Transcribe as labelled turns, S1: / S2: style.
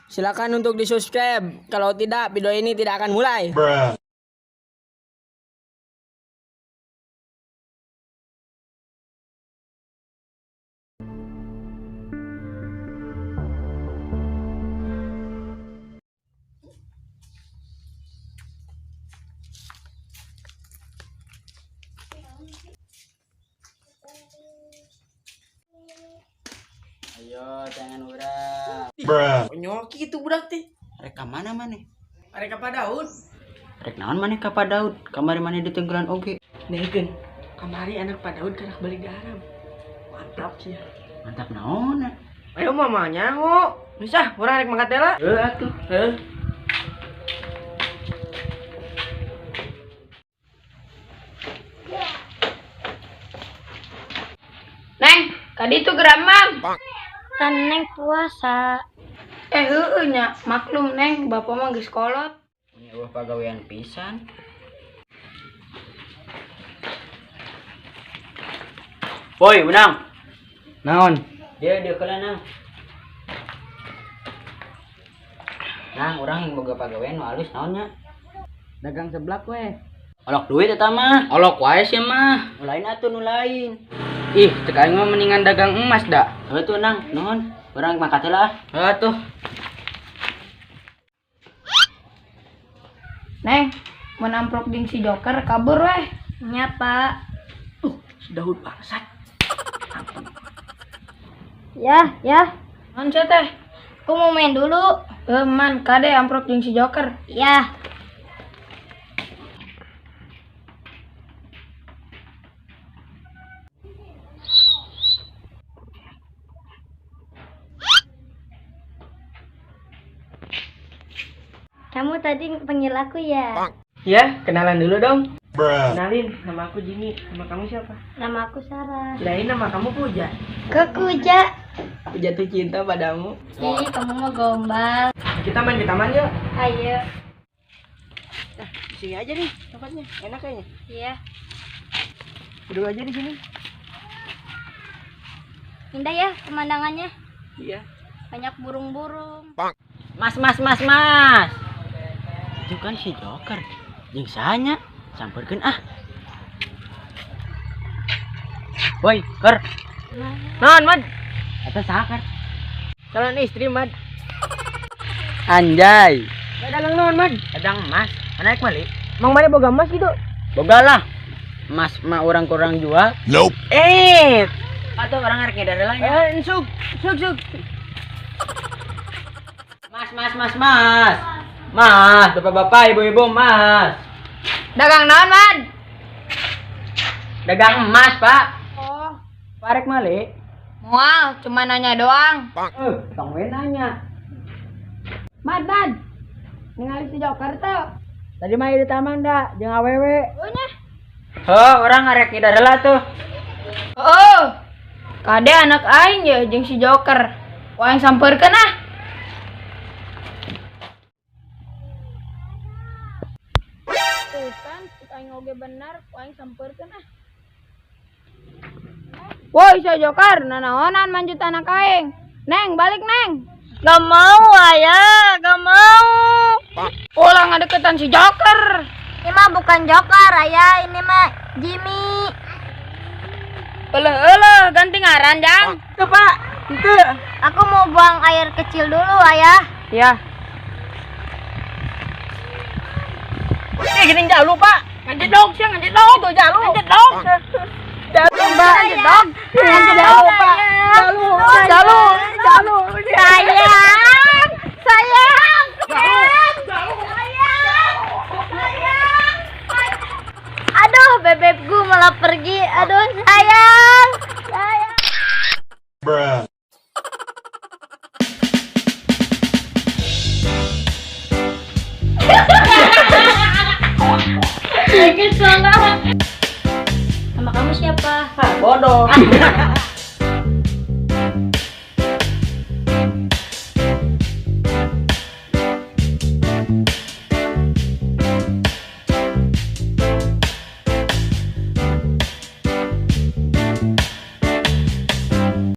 S1: Silakan untuk di-subscribe. Kalau tidak, video ini tidak akan mulai.
S2: Bruh.
S3: Ayo, jangan urang.
S2: Bruh.
S1: Nyoki itu budak teh.
S3: Rek ka mana maneh?
S1: Arek ka Daud.
S3: Rek naon maneh ka Pak Daud? Kamari maneh ditenggelan oge.
S1: Nengkeun. Kamari anak Pak Daud karak balik garam. Mantap sih.
S3: Mantap naon?
S1: Ayo mamanya ho. Bisa, urang rek mangkat teh.
S3: Heuh atuh.
S1: Heuh.
S4: Neng, tadi itu geramam.
S5: Kan Neng puasa.
S4: Heueuh nya, maklum Neng, bapak mah geus kolot.
S3: Ini eueuh pagawean pisan. Woi, unang.
S1: Naon?
S3: Dia dia kena nang. Nang, urang yang boga pagawean nu alus naon nya?
S1: Dagang seblak weh.
S3: Olok duit eta mah.
S1: Olok wae sih mah.
S3: Nu lain atuh nu lain.
S1: Ih, cek aing mah mendingan dagang emas dah.
S3: Heuh tuh nang, nuhun. Urang mangkat heula ah.
S1: Heuh tuh.
S4: Neng, mun amprok jeung si Joker kabur weh.
S5: Nya, Pak.
S1: Si Daud bangsat.
S5: Ya, ya.
S4: Naon sia teh?
S5: Aku mau main dulu.
S4: Man, kade amprok jeung si Joker.
S5: Ya. Kamu tadi panggil aku ya?
S1: Ya, kenalan dulu dong.
S2: Bruh.
S1: Kenalin, nama aku Jimmy. Nama kamu siapa?
S5: Nama aku Sarah.
S1: Kirain nama kamu Puja.
S5: Ke Kuja.
S1: Aku jatuh cinta padamu.
S5: Ih, kamu mau gombal.
S1: Kita main ke taman yuk.
S5: Ayo.
S1: Nah, di sini aja nih tempatnya. Enak kayaknya.
S5: Iya.
S1: Duduk aja di sini.
S5: Indah ya pemandangannya.
S1: Iya.
S5: Banyak burung-burung.
S3: Mas, mas, mas, mas. Itu kan si Joker. Jeung saha nya? Samperkeun ah. Woi, Ker.
S1: Non, Mad.
S3: Eta saha, Ker?
S1: Calon istri, Mad.
S3: Anjay.
S1: Dagang naon, Mad?
S3: Dagang emas. Mana rek meuli?
S1: Mang mana boga emas gitu?
S3: Boga lah. Emas mah urang kurang jual.
S2: Nope.
S1: Eh,
S3: Atau orang rek ngedar heula nya.
S1: suk, suk, suk.
S3: Mas, mas, mas, mas. Mas, bapak-bapak, ibu-ibu, mas.
S4: Dagang naon, Mad?
S3: Dagang emas, Pak.
S4: Oh,
S3: Parek mali.
S4: moal, cuma nanya doang.
S3: Tong we nanya.
S4: Mad, Mad. Ningali si Joker tuh.
S3: Tadi mah di taman da, jeung awewe.
S4: Oh nya.
S3: Heuh, urang ngarek ngidar heula tuh.
S4: Oh. Kade anak aing ya jeung si Joker. Ku aing sampeurkeun ah. Tuh kan, cek aing oge bener, ku aing sampeurkeun ah. Woi, si Joker, nanaonan manjut anak aing. Neng, balik Neng.
S5: Gak mau, ayah. Gak mau.
S4: Ulah ngadeketan si Joker.
S5: Ini mah bukan Joker, ayah. Ini mah Jimmy.
S4: Eleh, eleh, ganti ngaran, Jang.
S1: Tuh, Pak. Itu.
S5: Aku mau buang air kecil dulu, ayah.
S1: Ya. Gini jalu, Pak.
S4: Ngajedog sih, ngajedog.
S1: Itu jalu.
S4: Ngajedog.
S1: Jalu, Mbak.
S4: Ngajedog.
S1: Jalu, Pak. Jalu, jalu, jalu.
S5: Sayang, sayang, sayang, sayang, sayang. Aduh, bebekku malah pergi. Aduh, sayang, sayang.
S2: Bruh.
S5: Nama kamu siapa?
S1: Bodoh.